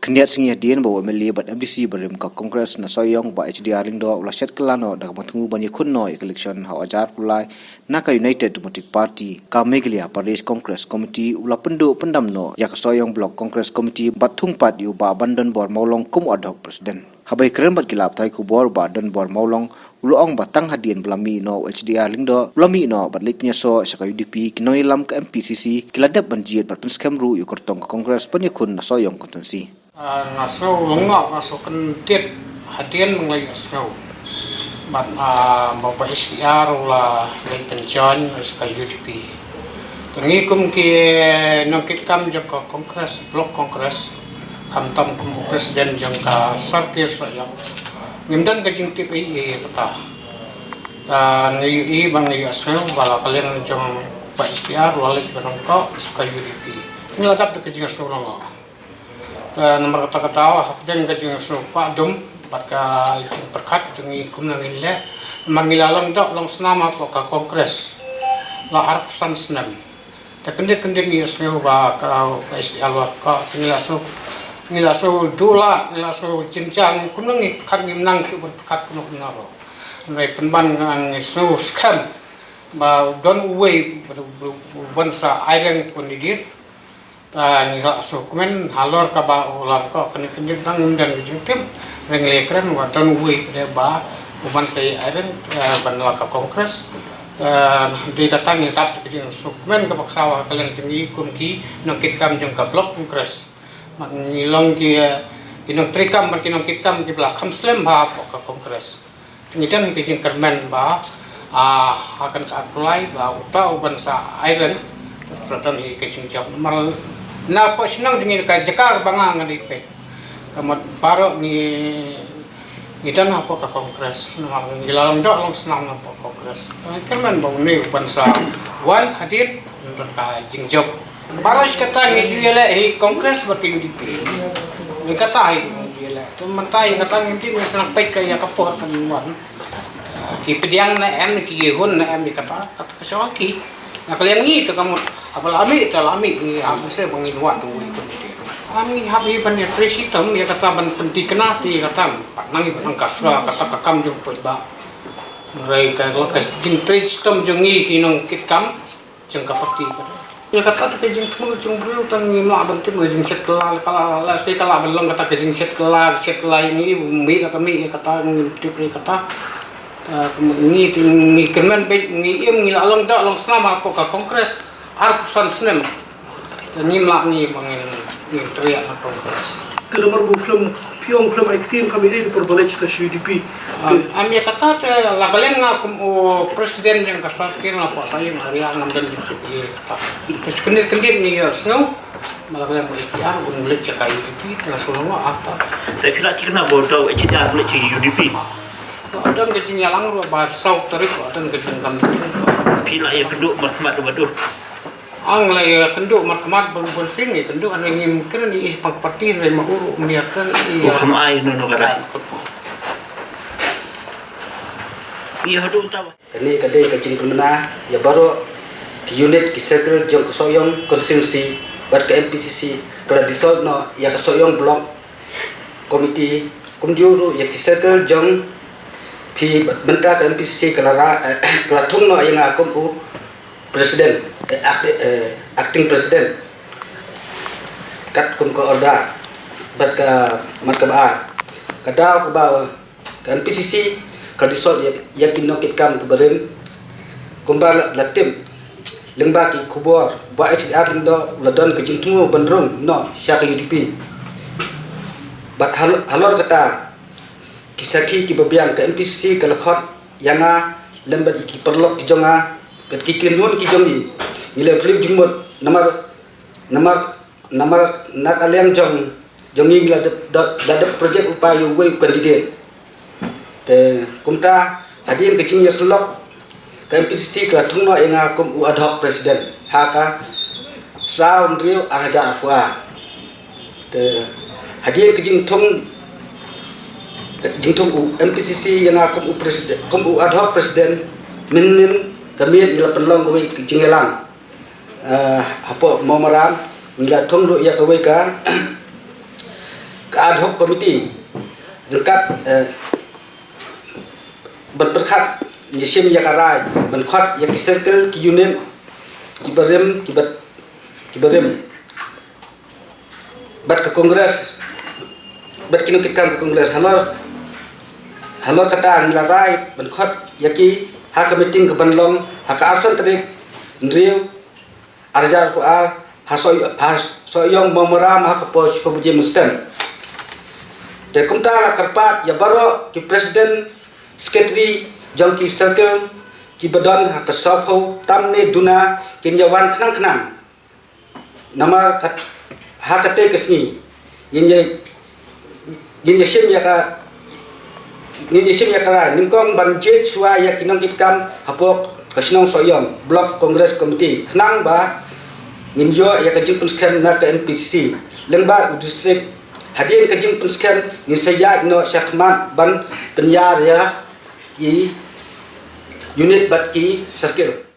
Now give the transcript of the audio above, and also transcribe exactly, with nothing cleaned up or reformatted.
Khyndiat sngi hadien ba u M L A bad M D C barim ka Congress na Sohiong, Bah H D R Lyngdoh, u la shet kylla noh da kaba thmu ban ïakhun noh ïa ka election ha u hajar arphew lai na ka United Democratic Party ka Meghalaya Pradesh Congress Committee, u la pynduh pyndam noh ïa ka Sohiong Block Congress Committee bad thung pat ïa u Bah Bandonbor Mawlong kum u ad hoc president. Haba ïakren bad ki lad pathai khubor, u Bah Donbor Mawlong u la ong ba tang hadien ba la mih noh u H D R Lyngdoh, u la mih noh bad leit pynïasoh sha ka U D P, ki nongïalam ka M P C C ki la dep ban jied bad pynskhem ruh ïa u kyrtong ka Congress ban ïakhun na Sohiong constituency. Ah, nga sngew lyngngoh, nga sngew kyndit hadien ba nga la ïohsngew. Bad, ah, ba, ba H D R u la leit pynjoin sha ka U D P. Te ngi kum ki nongkitkam jong ka Congress, Block Congress, khamtam kum u president jong ka circle Sohiong, ngim don ka jingtip ei ei kata. Te ngi ïohi ba, ngi ïohsngew ba la ka liang jong Bah H D R u la leit ban ryngkoh sha ka U D P. Ngi la dap da ka jingsngew lyngngoh. Te namar kata ka daw, hapdeng ka jingsngew kwah dum bad ka jingpyrkhat ka jong ngi kumno ngin leh, namar ngi la long doh long snam hapoh ka Congress la arphew san snem. Te kyndit kyndit ngi sngew ba ka H D R la ryngkoh, te ngi la sngew, ngi la sngew duh lad, ngi la sngew jynjar, kumno ngi pyrkhat, ngim nang shuh ban pyrkhat kumno kumno ruh. Hynrei pynban ngi sngew skhem ba don uwei uban sa aireng candidate. Te ngi la sngewkmen halor kaba u la ryngkoh kyndit kyndit, ngim don ka jingtip. Hynrei ngi la kren ba don uwei pat ba uban sa ïa aireng, eh, ban la ka Congress. Te dei kata ngi dap ka jingsngewkmen kaba khraw ha ka liang jong ngi kum ki nongkitkam jong ka Block Congress. Bad ngi long ki, eh, ki nongtrei kam bad ki nongkitkam kiba la kham slem bha hapoh ka Congress. Ngi don hi ka jingkyrmen ba, ah, ha kane ka arphew lai ba uta uban sa aireng, te sa don hi ka jingjop. Namar na poh shnong jong ngi, ka jaka kaba nga, nga dei peit, ka mut baroh ngi, ngi don hapoh ka Congress. Namar ngi la long doh long snam hapoh Congress. Ngi kyrmen ba une uban sa wan hadien don ka jingjop. Baroh shi katta ngi ju ïaleh hi Congress bad ka U D P. Ngi katta hi ngi ju ïaleh. Te mynta hi katta ngi tip ngi sdang peit ka ïa ka por kan wan. Ki pdiang ne em, ki hun ne em, ïa katta, katta ka shong ki. Na ka liang ngi te ka mut haba la mih te la mih, ngi hap mase ba ngin wad uwei u candidate. Am ngi hap hi ban ïatrei shitom ïa katta, ban pynthikna te ïa katta. Pat nang hi ban nang ka shuwa katta ka kam jong u paidbah. Hynrei ka long ka jingtrei shitom jong ngi ki nongkitkam jong ka party. Ïa kata te ka jingthmu jong u briew tang ngim lah ban tip, ka jingshet kylla, ka la, la, lehse ka lah ban long kata ka jingshet kylla, ka shet kylla ïa ngi, mih la ka mih ïa kata, ngim tip ïa kata. Te ka mut ngi te ngi kyrmen beit, ngi im, ngi la long doh long snam hapoh ka Congress arphew san snem. Te ngim lah ngi ba ngin, ngin trei na Congress. Te namar ba u khlem, phi ong khlem ai ktien, kam ïohi por ba leit sha ka U D P. Am, am ïa kata te la ka liang nga kum u president jong ka circle na Sohiong area ngam don jingtip ïa kata. Te kyndit kyndit ngi ïohsngew ba la ka liang ba H D R un leit sha ka U D P, te nga sngew lyngngoh ata. Te phi la thikna ba u dei H D R u leit sha U D P? Don ka jingïalang ruh ba saw tarik don ka jingkam. Phi la ïakynduh markhmat ruh ba dei? Ong la ïakynduh markhmat bun bun sien, ïakynduh, hynrei ngim kren ïa i pang party, hynrei ma u ruh um ïakren ïa. U kham ai no no ka rai. Ïa haduh ta. Kane ka dei ka jingpynbna ïa baroh ki unit, ki circle jong ka Sohiong constituency bad ka M P C C ka la dissolve noh ïa ka Sohiong Block Committee, kumjuh ruh ïa ki circle jong phi bad mynta ka M P C C ka la ra-, ka la thung noh ïa nga kum u president, eh, act-, eh, acting president. Katkum ka order bad ka mat kaba ar. Ka daw kaba ka M P C C ka dissolve ïa, ïa ki nongkitkam kiba rim. Kumba la, la tip lyngba ki khubor ba H D R Lyngdoh u la don ka jingthmu ban rung noh sha ka U D P. Bad hal-, halor kata ki sakhi kiba biang, ka M P C C ka la khot ïa nga lem bad ki paralok ki jong nga bad ki kynhun ki jong ngi. Ngi la kylli jingmut namar, namar, namar na ka liang jong, jong ngi la dep, da, da dep project u pa ïa uwei u candidate. Te kumta hadien ka jingïasyllok ka M P C C ka la thung noh ïa nga kum u ad hoc president ha ka saw hynriew ar hajar arphew ar. Te hadien ka jingthung, jingthung u M P C C ïa nga kum u president, kum u ad hoc president, mynnin ka miet ngi la pynlong kawei ka jingïalang, eh, hapoh Mawmaram, ngi la thung ruh ïa kawei ka, Ka ad hoc committee ryngkat, eh, ban pyrkhat, ngi shim ïa ka rai ban khot ïa ki circle, ki unit kiba rim, kiba, kiba rim bad ka Congress, bad ki nongkitkam ka Congress. Halor, halor kata ngi la rai ban khot ïa ki ha ka meeting kaban long ha ka arphew san tarik Hynriew arhajar arphew ar, ha Soh, ha Sohiong Mawmaram, ha ka por shiphew baje mynstep. Te kumta la kyrpad ïa baroh ki president, secretary jong ki circle kiba don ha ka sawphew tam ne duna kin ïa wan khnang khnang. Namar kat, ha katei ka sngi ngin ïa, ngin ïa shim ïa ka, ngin ïa shim ïa ka rai nyngkong ban jied shuwa ïa ki nongkitkam hapoh ka shnong Sohiong, Block Congress Committee, khnang ba ngin ïoh ïa ka jingpynskhem na ka N P C C lyngba u district. Hadien ka jingpynskhem ngin sa ïaid noh shakhmat ban pynïar ïa ki unit bad ki circle.